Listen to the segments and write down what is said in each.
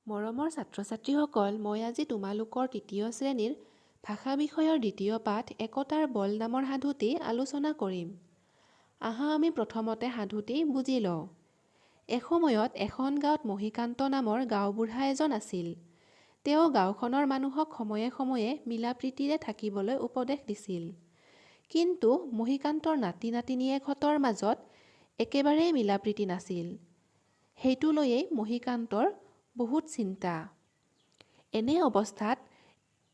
মৰমৰ ছাত্ৰ-ছাত্ৰীসকল, মই আজি তোমালোকৰ তৃতীয় শ্ৰেণীৰ ভাষা বিষয়ৰ দ্বিতীয় পাঠ একতাৰ বল নামৰ সাধুটি আলোচনা কৰিম। আহা আমি প্ৰথমতে সাধুটি বুজি লওঁ। এসময়ত এখন গাঁৱত মহিকান্ত নামৰ গাঁওবুঢ়া এজন আছিল। তেওঁ গাঁওখনৰ মানুহক সময়ে সময়ে মিলা-প্ৰীতিৰে থাকিবলৈ উপদেশ দিছিল। কিন্তু মহিকান্তৰ নাতি-নাতিনীয়েকহঁতৰ মাজত একেবাৰেই মিলা-প্ৰীতি নাছিল। সেইটো লৈয়েই মহিকান্তৰ বহুত চিন্তা। এনে অৱস্থাত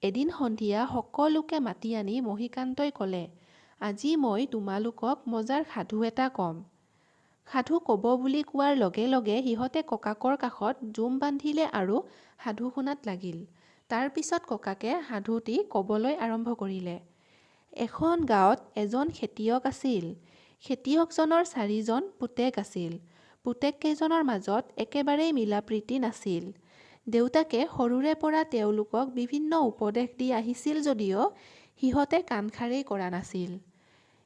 এদিন সন্ধিয়া সকলোকে মাতি আনি মহিকান্তই ক'লে, আজি মই তোমালোকক মজাৰ সাধু এটা ক'ম। সাধু ক'ব বুলি কোৱাৰ লগে লগে সিহঁতে ককাকৰ কাষত জুম বান্ধিলে আৰু সাধু শুনাত লাগিল। তাৰ পিছত ককাকে সাধুটি ক'বলৈ আৰম্ভ কৰিলে। এখন গাঁৱত এজন খেতিয়ক আছিল। খেতিয়কজনৰ চাৰিজন পুতেক আছিল। পুতেককেইজনৰ মাজত একেবাৰেই মিলা-প্ৰীতি নাছিল। দেউতাকে সৰুৰে পৰা তেওঁলোকক বিভিন্ন উপদেশ দি আহিছিল যদিও সিহঁতে কাণসাৰেই কৰা নাছিল।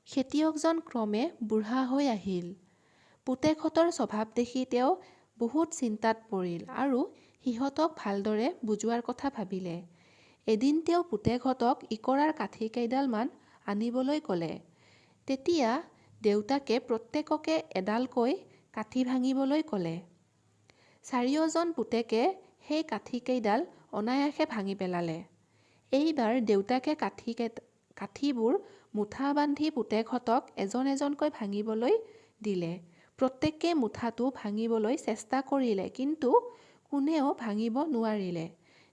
খেতিয়কজন ক্ৰমে বুঢ়া হৈ আহিল। পুতেকহঁতৰ স্বভাৱ দেখি তেওঁ বহুত চিন্তাত পৰিল আৰু সিহঁতক ভালদৰে বুজোৱাৰ কথা ভাবিলে। এদিন তেওঁ পুতেকহঁতক ইকৰাৰ কাঠি কেইডালমান আনিবলৈ ক'লে। তেতিয়া দেউতাকে প্ৰত্যেককে এডালকৈ কাঠি ভাঙিবলৈ ক'লে। চাৰিওজন পুতেকে সেই কাঠিকেইডাল অনায়াসে ভাঙি পেলালে। এইবাৰ দেউতাকে কাঠিবোৰ মুঠা বান্ধি পুতেকহঁতক এজন এজনকৈ ভাঙিবলৈ দিলে। প্ৰত্যেকেই মুঠাটো ভাঙিবলৈ চেষ্টা কৰিলে, কিন্তু কোনেও ভাঙিব নোৱাৰিলে।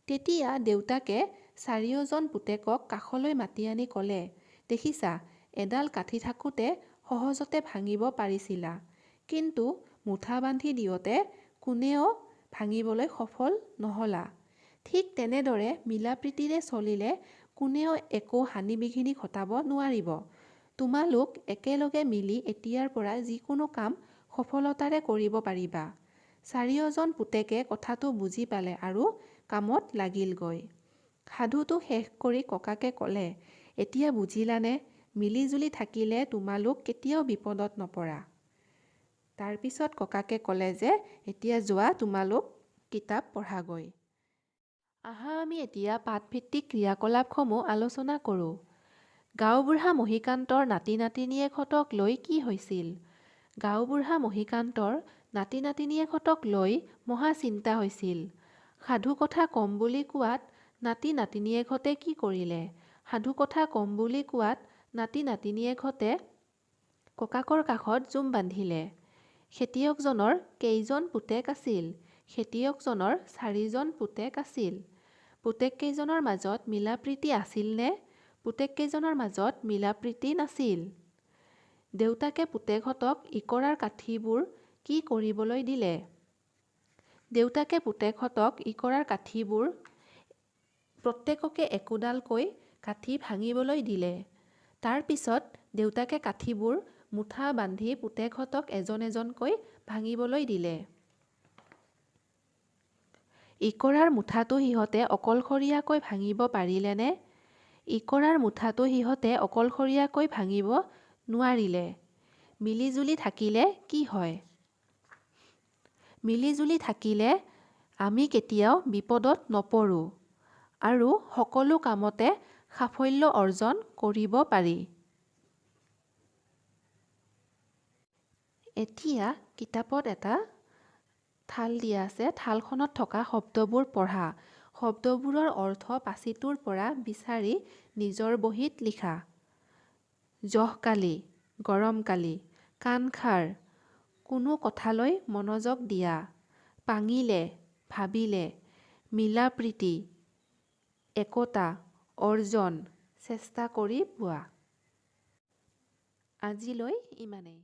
তেতিয়া দেউতাকে চাৰিওজন পুতেকক কাষলৈ মাতি আনি ক'লে, দেখিছা, এডাল কাঠি থাকোঁতে সহজতে ভাঙিব পাৰিছিলা, কিন্তু মুঠা বান্ধি দিওঁতে কোনেও ভাঙিবলৈ সফল নহ'লা। ঠিক তেনেদৰে মিলা-প্ৰীতিৰে চলিলে কোনেও একো হানি-বিঘিনি ঘটাব নোৱাৰিব। তোমালোক একেলগে মিলি এতিয়াৰ পৰা যিকোনো কাম সফলতাৰে কৰিব পাৰিবা। চাৰিওজন পুতেকে কথাটো বুজি পালে আৰু কামত লাগিলগৈ। সাধুটো শেষ কৰি ককাকে ক'লে, এতিয়া বুজিলানে, মিলিজুলি থাকিলে তোমালোক কেতিয়াও বিপদত নপৰা। তাৰপিছত ককাকে ক'লে যে এতিয়া যোৱা, তোমালোক কিতাপ পঢ়াগৈ। আহা আমি এতিয়া পাঠভিত্তিক ক্ৰিয়াকলাপসমূহ আলোচনা কৰোঁ। গাঁওবুঢ়া মহিকান্তৰ নাতি-নাতিনীয়েকহঁতক লৈ কি হৈছিল? গাঁওবুঢ়া মহিকান্তৰ নাতি-নাতিনীয়েকহঁতক লৈ মহা চিন্তা হৈছিল। সাধুকথা ক'ম বুলি কোৱাত নাতি-নাতিনীয়েকহঁতে কি কৰিলে? সাধুকথা ক'ম বুলি কোৱাত নাতি-নাতিনীয়েকহঁতে ককাকৰ কাষত জুম বান্ধিলে। খেতিয়কজনৰ কেইজন পুতেক আছিল? খেতিয়কজনৰ চাৰিজন পুতেক আছিল। পুতেককেইজনৰ মাজত মিলা-প্ৰীতি আছিলনে? পুতেককেইজনৰ মাজত মিলা-প্ৰীতি নাছিল। দেউতাকে পুতেকহঁতক ইকৰাৰ কাঠিবোৰ কি কৰিবলৈ দিলে? দেউতাকে পুতেকহঁতক ইকৰাৰ কাঠিবোৰ প্ৰত্যেককে একোডালকৈ কাঠি ভাঙিবলৈ দিলে। তাৰ পিছত দেউতাকে কাঠিবোৰ মুঠা বান্ধি পুতেকহঁতক এজন এজনকৈ ভাঙিবলৈ দিলে। ইকৰাৰ মুঠাটো সিহঁতে অকলশৰীয়াকৈ ভাঙিব পাৰিলেনে? ইকৰাৰ মুঠাটো সিহঁতে অকলশৰীয়াকৈ ভাঙিব নোৱাৰিলে। মিলিজুলি থাকিলে কি হয়? মিলিজুলি থাকিলে আমি কেতিয়াও বিপদত নপৰোঁ আৰু সকলো কামতে সাফল্য অৰ্জন কৰিব পাৰি। এতিয়া কিতাপত এটা থাল দিয়া আছে। থালখনত থকা শব্দবোৰ পঢ়া। শব্দবোৰৰ অৰ্থ পাচিটোৰ পৰা বিচাৰি নিজৰ বহীত লিখা। জহকালি, গৰমকালি, কাণসাৰ, কোনো কথালৈ মনোযোগ দিয়া, পাঙিলে, ভাবিলে, মিলা-প্ৰীতি, একতা, অৰ্জন, চেষ্টা কৰি পোৱা। আজিলৈ ইমানেই।